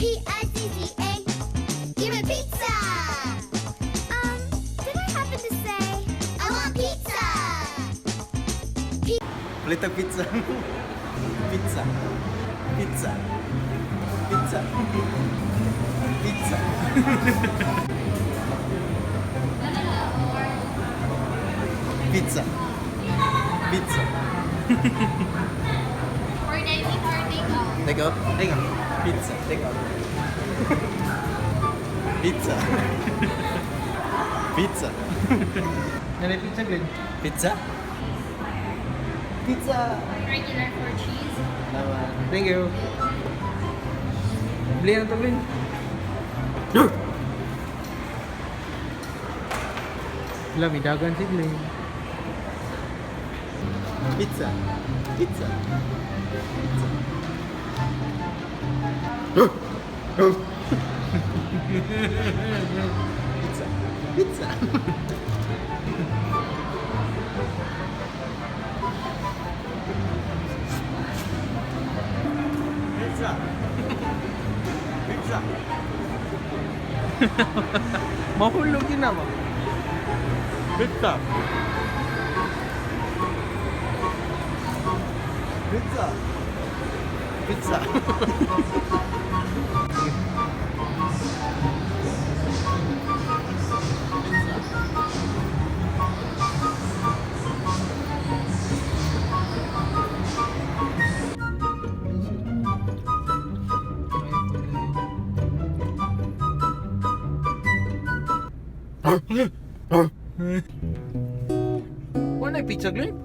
P-I-Z-Z-A. Give me pizza! Did I happen to say I want pizza? Palit og pizza. Pizza. Pizza. Pizza. Pizza. Pizza. Pizza. For dining or take out? Take out. Take out. Pizza. Take out. Pizza. Pizza. Nanay pizza, Glenn. Pizza? Pizza. Regular for cheese. Naman. Thank you. Bili na to, Glenn. Wala, may dagan si Glenn. Pizza. Pizza. Pizza. Pizza. Pizza. Pizza. Pizza. Mahulog yun na ba? Pizza. Pizza. Pizza. Wala na pizza, Glenn?